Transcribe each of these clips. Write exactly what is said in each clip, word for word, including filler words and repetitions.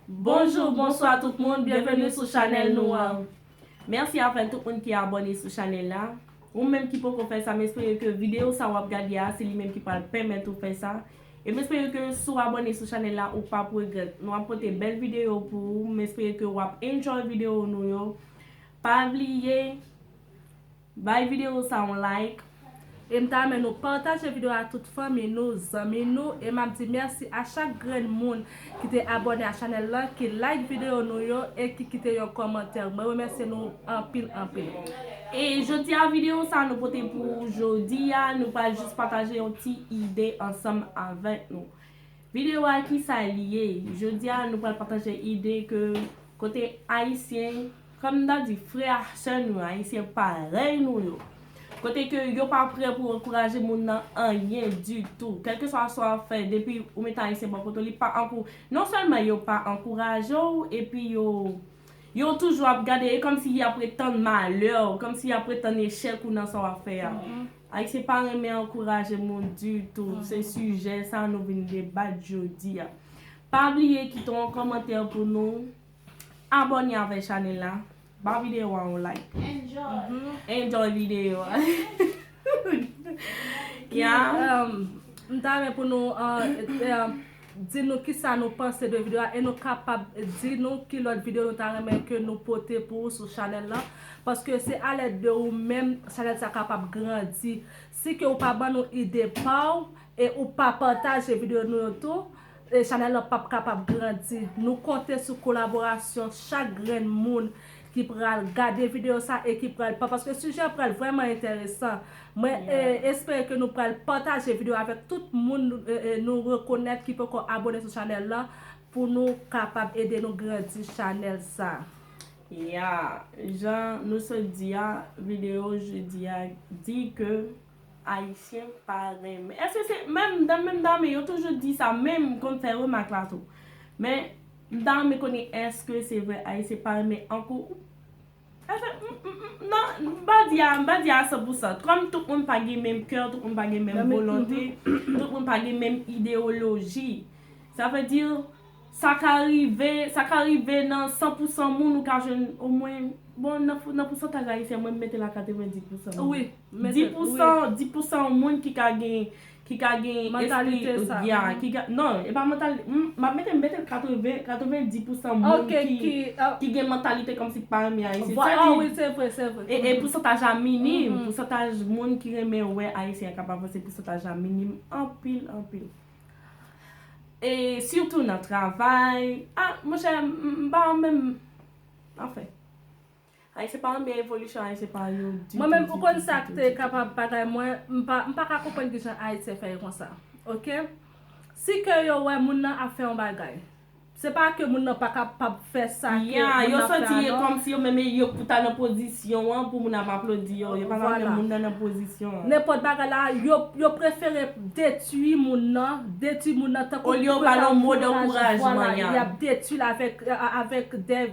Bonjou, bonswa tout moun, byenveni sou chanèl nou an. Mèsi avèk tout moun ki abòne sou chanèl la. Ou menm ki poko fè sa, m espere ke videyo sa w ap gade a, se li menm ki pral pèmèt ou fè sa. E m espere ke si w abòne sou chanèl la, ou p ap regrèt. Nou ap pote bèl videyo pou ou. M espere ke w ap enjoy videyo nou yo. Pa bliye, bay videyo sa yon like. E m ta renmen nou pataje videyo a tout fanmi nou, zanmi nou, e m ap di mèsi a chak grenn moun ki te abòne a chanèl la, ki like videyo nou yo e ki kite yon kòmantè. Mwen remèsye nou anpil, anpil. E jodi a videyo sa nou pote pou jodi a, nou pral jis pataje yon ti ide ansanm avèk nou. Videyo a kisa li ye? Jodi a nou pral pataje ide ke kote Ayisyen, kòm m ta di frè a sè nou, Ayisyen parèy nou yo. Kote ke yo pa prè pou ankouraje moun nan anyen ditou. Kèlkeswa sa w ap fè, depi ou mete Ayisyen bò kote w, li pa ankou-, non sèlman yo pa ankouraje w, epi yo, yo toujou ap gade, e kòmsi y ap ret tann malè w, kòmsi y ap ret tann echèk ou nan sa w ap fè a. Ayisyen pa renmen ankouraje moun ditou. Se sijè sa nou vin debat jodi a. Pa bliye kite yon kòmantè pou nou. Abòne avèk chanèl la. Ba videyo a yon like. Enjoy videyo a. Ya. M ta renmen pou nou di nou kisa nou panse de videyo a e nou kapab di nou ki lòt videyo nou ta renmen ke nou pote pou ou sou chanèl la. Paske se alèd de ou menm chanèl sa kapab grandi. Si ke ou pa ban nou ide pa w e ou pa pataje videyo nou yo tou, e chanèl lan p ap kapab grandi. Nou konte sou kolaborasyon chak grenn moun ki pral gade videyo sa e ki pral pa, paske sijè pral vrèman enteresan. Mwen e, espere ke nou pral pataje videyo avèk tout moun e, e, nou rekonèt ki poko abòne sou chanèl lan pou nou kapab ede nou grandi chanèl sa. Ya, jan nou sot di a, videyo jodi a di ke Ayisyen pa renmen. Èske se menm dan menm dan men yo toujou di sa, menm m konn fè remak la tou. Men m ta renmen konnen èske se vre Ayisyen pa renmen ankou. Èske m- m- m- non, m pa di a, m pa di a san pou san. Kòm tout moun pa gen menm kè, tout moun pa gen menm volonte, tout moun pa gen menm ideyoloji. Sa vle di sa ka rive, sa ka rive nan san pou san moun ou ka jwenn omwen, bon, nan, nan pousantaj ayisyen, mwen m mete l a katrevenndis pou san moun. Wi, mete l, wi. Dis pou san, dis pou san moun ki ka gen, ki ka gen espri, ya, ki ka, non, e pa mantalite, m, m ap mete, m mete l katreven, katrevenndis pou san moun ki, ki gen mantalite kòmsi pa renmen ayisyen. Sa di, wi, se vre, se vre. E, e pousantaj la minim, pousantaj moun ki renmen wè ayisyen an k ap avanse, pousantaj la minim anpil, anpil. E sitou nan travay. Ah, monchè, m pa menm. Anfen. Ayisyen pa renmen evolisyon Ayisyen pa yo ditou. Mwen menm, ou konn sa k te kapab bagay mwen, m pa, m pa ka konprann kijan Ayisyen fè yo konsa. Oke? Si ke yo wè moun nan ap fè yon bagay, se pa ke moun nan pa kapab fè sa ke moun nan ap fè a, non. Ya, yo santi e kòmsi yo menm yo pou ta nan pozisyon an pou moun ap aplodi yo. Yo pa ta renmen moun nan nan pozisyon an. Nenpòt bagay la, yo, yo prefere detwi moun nan, detwi moun nan tankou pou yo ta ankouraje, vwala, y ap detwi l avèk, avèk de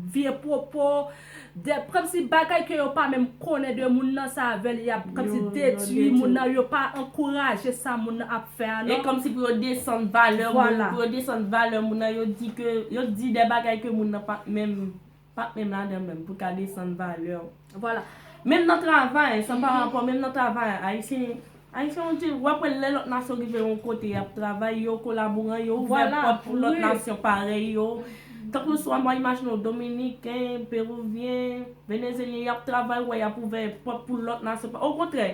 vye pwopo, de, kòmsi bagay ke yo pa menm konnen de moun nan, sa avè l, y ap kòmsi detwi moun nan, yo pa ankouraje sa moun nan ap fè a, non. E kòmsi pou yo desann valè moun, pou yo desann valè moun nan, yo di ke, yo di de bagay ke moun nan pa t menm pa t menm ladan menm pou l ka desann valè w. Vwala. Menm nan travay, san pa rapò, menm nan travay, Ayisyen, Ayisyen, on dirait, w ap wè lè lòt nasyon rive yon kote, y ap travay, yo kolaboran, yo ouvè pòt pou lòt nasyon parèy yo. Tankou swa mwen imajine w, Dominiken, Perivyen, Venezyelyen, y ap travay, w wè y ap ouvè pòt pou lòt nasyon. Okontrè,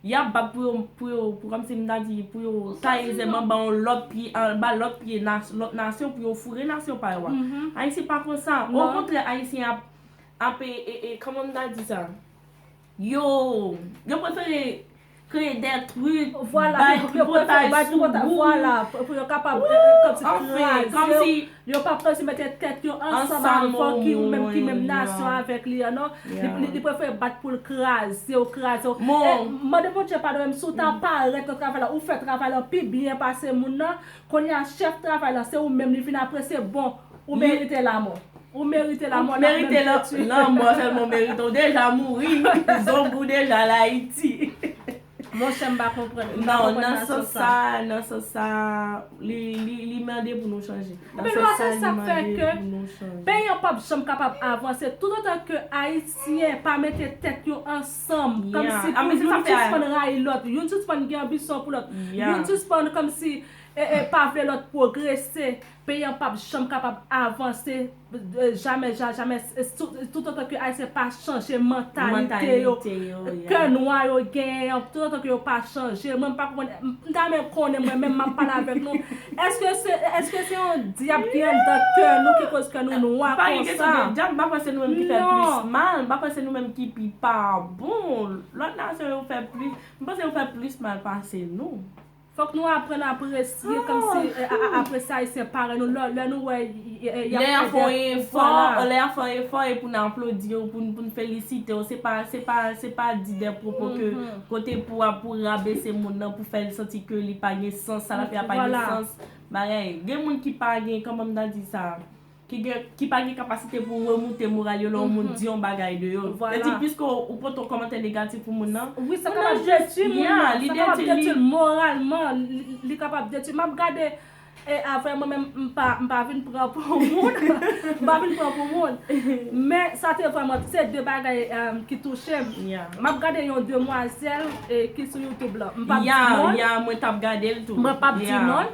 y ap bat pou yo, pou yo, pou kòmsi m ta di, pou yo taye zèb anba yon lòt pye, anba lòt pye nas-, lòt nasyon, pou yo foure nasyon pa yo a. Ayisyen pa konsa. Okontrè, Ayisyen ap, ap, e, e, e, kòman m ta di sa? Yo, yo prefere kreye de trik, bay tripotay sou ou. Vwala, pou yo kapab, e, e, kòmsi kraze w. Yo pa prese mete tèt yo ansanm avè w, ki ou menm, ki menm nasyon avèk li an, non. Li, li, li prefere bat pou l kraze w, kraze w. E, mande Bondye padon, menm si w ta parèt nan travay la, ou fè travay la pi byen pase moun nan, kounye a chèf travay la, se ou menm li vin apresye, bon, ou merite lanmò. Ou merite lanmò, l ap menm detwi. Lanmò sèlman w merite, w deja mouri, zonbi w deja al Ayiti. Monchè, m pa konprann. M pa Non, konprann nan nasyon sans sa. Sa, nan sans sa, li, li, li mande pou nou chanje. Nan Ebyen, sans lwa sa, se li sa k fè mande ke pou nou chanje. Peyi an p ap janm kapab avanse toutotan ke Ayisyen pa mete tèt yo ansanm. Yeah. Kòmsi Ah, pou men se sa youn fè a- sispann rayi lòt, youn sispann gen anbisyon pou lòt, Yeah. youn sispann kòmsi e, e, pa vle lòt pwogrese. Peyi an p ap janm kapab avanse, e, jamè, ja- jamè, e, tou- toutotan ke Ayisyen pa chanje mantalite yo. Mantalite yo, yeah. Kè nwa yo genyen an, toutotan ke yo pa chanje. Mwen, m pa konprann, m ta renmen konnen, mwen menm, m ap pale avèk nou. Èske se, èske se yon dyab ki anndan kè nou ki koz kè nou nwa Pa gen kesyon konsa? de dyab, m pa panse nou menm ki fè Non. Plis mal, m pa panse nou menm ki pi pa bon. Lòt nasyon yo fè plis, m panse yo fè plis mal pase nou. Fòk nou aprann apresye, kòmsi, e, a- a- apresye Ayisyen parèy nou. Lè, lè nou wè, y- y- y- y ap Lè y ap fè fè yon de- efò, vwala. Lè y ap fè yon efò e pou n aplodi yo, pou n, pou n felisite yo, se pa, se pa, se pa di de pwopo ke Mhm. kote pou, pou rabese moun nan, pou fè l santi ke li pa gen sans, sa l ap fè a pa gen Vwala. Sans. Bagay, gen moun ki pa gen, kòman m ta di sa, ki gen, ki pa gen kapasite pou remoute moral yo lè yon moun Mhm. di yon bagay de yo. Vwala. Epi, piske ou, ou pote yon kòmantè negatif pou moun nan, Wi, sa moun kapab nan jis, detwi moun yeah, nan. li Sa kapab detwi detwi li. L moralman. Li, li kapab detwi. M ap gade, e, avè mwen menm, m pa, m pa vin pran pou moun. M pa vin pran pou moun. Men sa te vrèman, se de bagay, e, ki touche m. Yeah. M ap gade yon demwazèl, e, ki sou YouTube la. M p ap di Ya, non. Ya, mwen t ap gade l tou. Mwen p ap di Ya. non.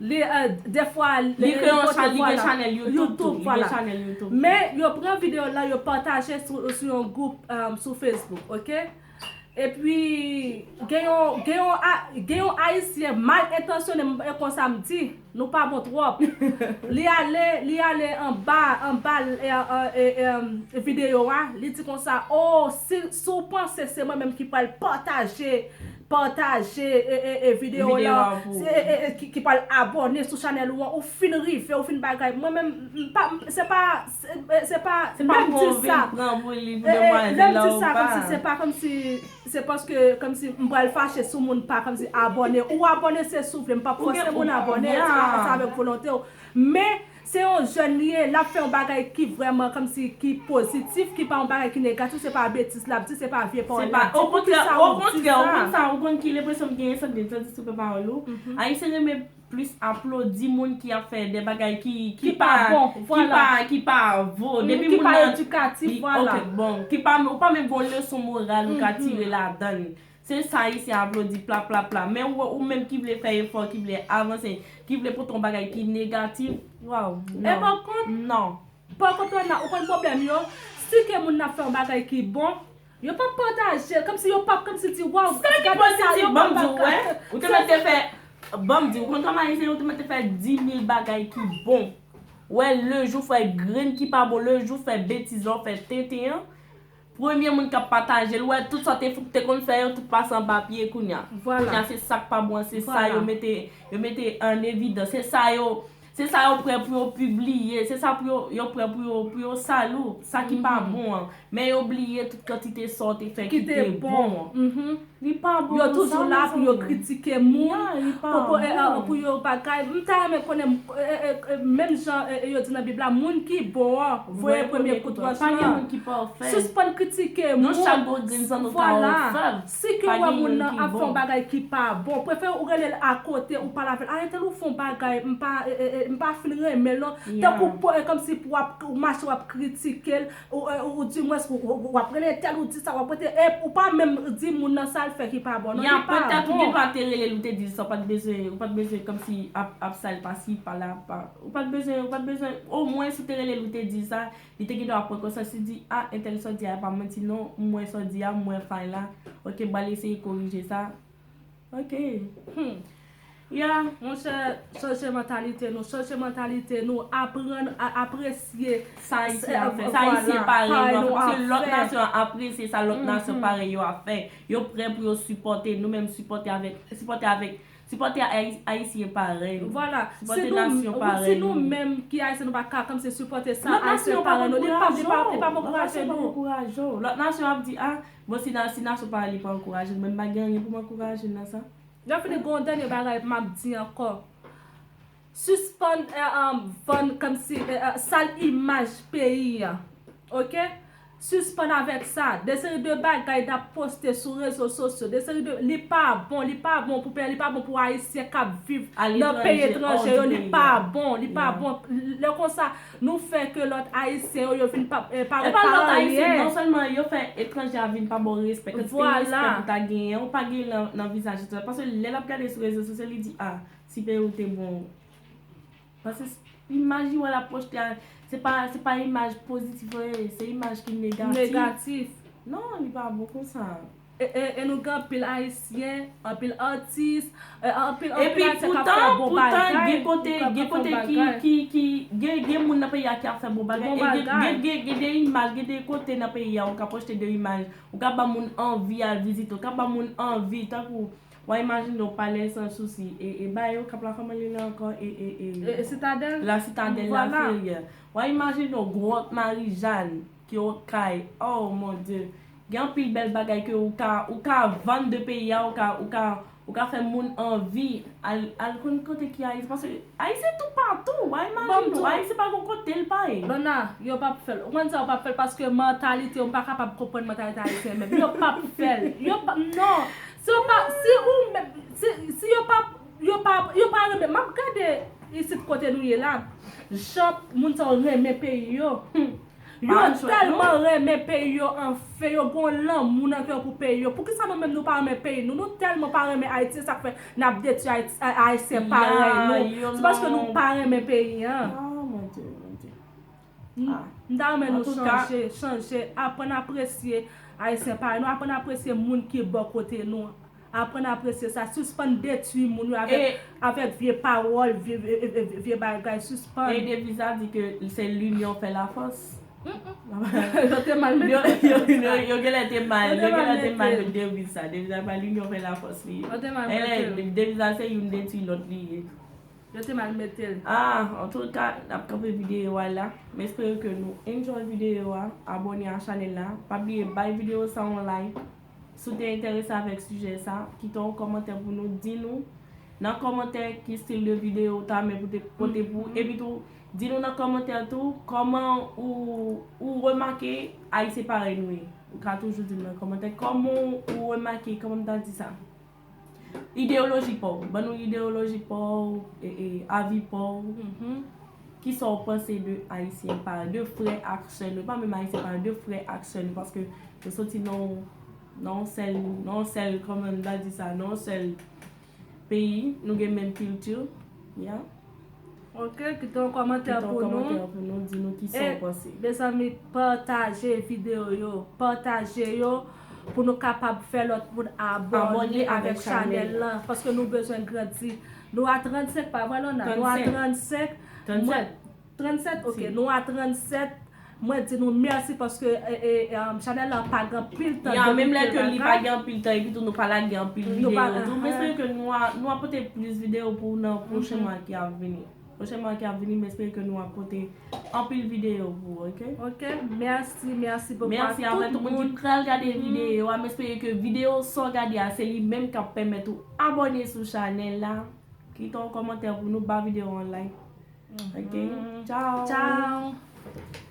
Li, e, defwa, Li gen yon pote, cha-, li gen vwala. Chanèl YouTube tou, li gen Vwala. Chanèl YouTube. Men yo pran videyo la, yo pataje sou, sou yon gwoup, e, sou Facebook, ok? Epi, gen yon, gen yon, a- gen yon Ayisyen mal entansyone, m- e konsa m di, nou pa bon twòp. Li ale, li ale anba, anba, e, e, e, e, videyo a, li di konsa, oh, si, si w panse se mwen menm ki pral pataje, pataje, e, e, e, videyo Videyo la, a pou se, e, e, e, ki, ki pral abòne sou chanèl ou an, ou fin rive, ou fin bagay. Mwen menm, m pa, m- se pa, se, e, se pa, Se pa m di pou sa. pran pou li pou E, e, lè demwazèl m la di ou sa, pa. Kòmsi se pa kòmsi, se paske kòmsi m pral fache sou moun pa kòmsi abòne. Ou abòne se si w vle, m p ap Ou gen- fòse moun ou- abòne, ya. se pa fè sa avèk volonte w. Men, se yon jèn li ye, l ap fè yon bagay ki vrèman kòmsi ki pozitif, ki pa yon bagay ki negatif, se pa betiz l ap di, se pa vye pawòl Se l pa, ap di. okontrè, Poukisa ou di okontrè, ou sa? konn sa, ou konn ki lenpresyon m genyen, sa m te santi sou pawòl ou. Mhm. Ayisyen renmen plis aplodi moun ki ap fè de bagay ki, ki Ki pa bon, ki vwala. pa, ki pa vo. Mhm, Depi ki moun pa nan edikatif, li- vwala. Ok, bon, ki pa, ou pa menm gon leson moral ou ka Mhm. Tire ladan l. Se sa Ayisyen aplodi, pla, pla, pla. Men ou, ou menm ki vle fè efò, ki vle avanse, ki vle pote yon bagay ki negatif, waw, E non. pa kont, Non. pa kont, Lorna, ou konn pwoblèm yo? Si ke moun nan ap fè yon bagay ki bon, yo p ap pataje, kòmsi yo p ap, kòmsi di, waw, Sa ki gade sa, pozitif, yo p ban ap m di w, wè, pataje. ou te mèt te fè, ban m di w, ou konn kòman Ayisyen yo te mèt te fè di mil bagay ki bon. Wè, le jou fè grenn ki pa bon, le jou fè betiz la, ou fè tenten an. Premye moun k ap pataje l, wè, tout sa te, te konn fè yo, tout pase anba pye kounya. Vwala. Kounya se sa k pa bon, se sa Vwala. Yo mete, yo mete an evidans, se sa yo, se sa yo prè pou yo pibliye, se sa pou yo, yo prè pou yo, pou yo sal ou, sa ki pa Mhm. Bon an. Men yo bliye tout kantite sa w te fè Ki ki te te bon. Bon an. Mhm. Li pa bon, Yo non, toujou sa, la mezanmi. Pou yo kritike moun, Ya, li pa pou, pou, e, e, bon. Pou yo bagay. M ta renmen konnen, e, e, e, menm jan e, e, yo di nan Bib la, moun ki bon an, voye premye kout wòch Pa gen lan. Moun ki pafè. Sispann kritike moun. Nou chak bon grenn zanno ta Vwala. ofèv. Si ke Pa ou wè gen moun youn nan ki ap fè yon bon. Bagay ki pa bon, prefere ou rele l akote, ou pale avè l. A, entèl ou fè yon bagay, m pa, e, e, e, m pa fin renmen l non. Ya. Tankou pou, e, kòmsi pou w ap, ou mache w ap kritike l, ou, e, ou, ou di mwens, ou, ou, ou ap rele entèl, ou di sa, w ap rete, e, ou pa menm di moun nan sa l fè ki pa bon non, Ya, li pa petèt ou bon. Gendwa te rele l, ou te di l sa, ou pa t bezwen, ou pa t bezwen kòmsi ap, ap sal pasi, pale ap pa, ou pa t bezwen, ou pa t bezwen, omwen si w te rele l, ou te di sa, li te gendwa pran konsans, li di, a, entèl sa w di a, e pa manti non, m wè sa w di a, m wè fay la, ok, m pral eseye korije sa, ok. Hmm. Ya. Monchè, chanje mantalite nou, chanje mantalite nou, aprann a, apresye Sa Ayisyen sa, ap fè, sa vwala, Ayisyen parèy parèy yo ap nou fè, paske ap lòt fè. Nasyon apresye sa lòt Mhm. Nasyon parèy yo ap fè. Yo prè pou yo sipòte nou menm, sipòte avèk, sipòte avèk, sipòte Ayi- Ayisyen parèy nou. Vwala. Sipòte Si nou, nasyon ou- parèy si nou nou. Menm ki Ayisyen nou pa ka kòmsi sipòte sa Lòt Ayisyen nasyon pa parèy nou, li pa, li pa, li pa ankouraje w. Lòt ankouraje nasyon pa nou. Ankouraje w. Lòt nasyon ap di, a, bon, si, na- si nasyon parèy li pa ankouraje m, men m pa gen anyen pou m ankouraje l nan sa. Lè fini gen yon dènye bagay m ap di ankò. Sispann, e, e, vann kòmsi, e, e, sal imaj peyi an. Ok? Sispann avèk sa. De seri de bagay n ap poste sou rezo sosyo. De seri de, li pa bon, li pa bon pou peyi, li pa bon pou Ayisyen k ap viv nan peyi etranje yo. Li pa bon, li pa bon. Lè konsa, nou fè ke lòt Ayisyen yo, yo vin pa, eh, parèt pa anyen. Non sèlman yo fè etranje a vin pa ba w respè, kantite respè pou ta genyen, ou pa genyen nan, nan vizaj li. Paske lè l ap gade sou rezo sosyo, li di, a, si peyi w te bon. Paske imaj li wè l ap pwojte a, se pa, se pa imaj pozitif yo ye, se imaj ki negatif. Negatif. Non, li pa bon konsa. E, e, e nou gen anpil Ayisyen, anpil atis, e, anpil, anpil Ayisyen k ap fè bon bagay. Epi poutan, poutan, gen kote, gen kote ki, ki, ki, gen, gen moun nan peyi a ki ap fè bon bagay. E gen, gen, gen, gen de imaj, gen de kote nan peyi a, ou ka pwojte de imaj, ou ka ba moun anvi al vizite, ou ka ba moun anvi, tankou, w a imajine w Palè Sansousi, e, e bagay yo k ap la kòman li la ankò, e, e, e, e Sitadèl? La Sitadèl, la Ferrière. W a imajine w Gwòt Marijàn, ki Okay. Oh, mon Dieu. Gen anpil bèl bagay ke ou ka, ou ka vann de peyi a, ou ka, ou ka, ou ka fè moun anvi al, al konn kote ki Ayiti. Paske Ayisyen toupatou. W a imajine w, Ayisyen pa gon kote l pa ye. Lona, yo p ap fè l. Ou konn sa yo p ap fè l paske mantalite yo, m pa kapab konprann mantalite Ayisyen menm. Yo p ap fè l. Yo p ap, non. Si yo pa, si ou menm, si, si yo pa, yo pa, yo pa renmen. M ap gade isit kote nou ye la. Jan moun sa yo renmen peyi yo. Yo tèlman renmen peyi yo, anfen, yo gon lanmou nan kè yo pou peyi yo. Poukisa nou menm nou pa renmen peyi nou? Nou tèlman pa renmen Ayiti, se sa k fè n ap detwi Ayiti, a, Ayisyen parèy nou. Se paske nou pa renmen peyi an. M, m ta renmen nou chanje, chanje, aprann apresye Ayisyen parèy nou, aprann apresye moun ki bò kote nou. Aprann apresye sa. Sispann detwi moun yo avèk, avèk vye pawòl, vye, vye, vye, vye bagay. Sispann. E deviz la di ke se l'union fait la force. Yo te mal mete l. Yo, yo, yo, yo genlè te mal, yo genlè te mal met deviz sa. Deviz la pa l'union fait la force li ye. Yo te mal mete l. Deviz la se youn detwi lòt li ye. Yo te mal mete l. Ah, antouka, n ap kanpe videyo a la. M espere ke nou enjoy videyo a. Abòne a chanèl la. Pa bliye bay videyo sa yon like. Si w te enterese avèk sijè sa, kite yon kòmantè pou nou, di nou nan kòmantè ki stil de videyo ou ta renmen pou te pote pou ou. Epi tou, di nou nan kòmantè tou kòman ou, ou remake Ayisyen parèy nou ye. Ou ka toujou di nou nan kòmantè kòman ou remake, kòman m ta di sa? Ideyoloji pa w. Ban nou ideyoloji pa w, e, e, avi pa w. Kisa w panse de Ayisyen parèy, de frè ak sè nou? Pa menm Ayisyen parèy, de frè ak sè nou, paske nou soti nan, nan yon sèl, nan yon sèl, kòman m ta di sa, nan yon sèl peyi, nou gen menm kilti, ya. Ok, kite yon kòmantè pou nou. Kite yon kòmantè pou nou, di nou kisa w panse. E, mezanmi, pataje videyo yo, pataje yo pou nou kapab fè lòt moun abòne avèk chanèl lan, paske nou bezwen grandi. Nou a trannsenk, pa vre, Lona? Nou a trannsenk. Trannsenk. Trannsenk, ok. Nou a trannsenk. Mwen di nou mèsi paske, e, e, e, chanèl la pa gen anpil tan depi ke l pa gen anpil tan, epi tou nou pa lage anpil videyo tou. M espere ke nou a, nou a pote plis videyo pou ou nan pwochen mwa ki ap vini. Pwochen mwa ki ap vini, m espere ke nou a pote anpil videyo pou ou, ok? Ok, mèsi, mèsi bokou a tout moun. Mèsi avèk tout moun ki pral gade videyo a. M espere ke videyo sa w gade a, se li menm k ap pèmèt ou abòne sou chanèl la. Kite yon kòmantè pou nou, ba videyo a yon like. Ok? Tchao. Tchao.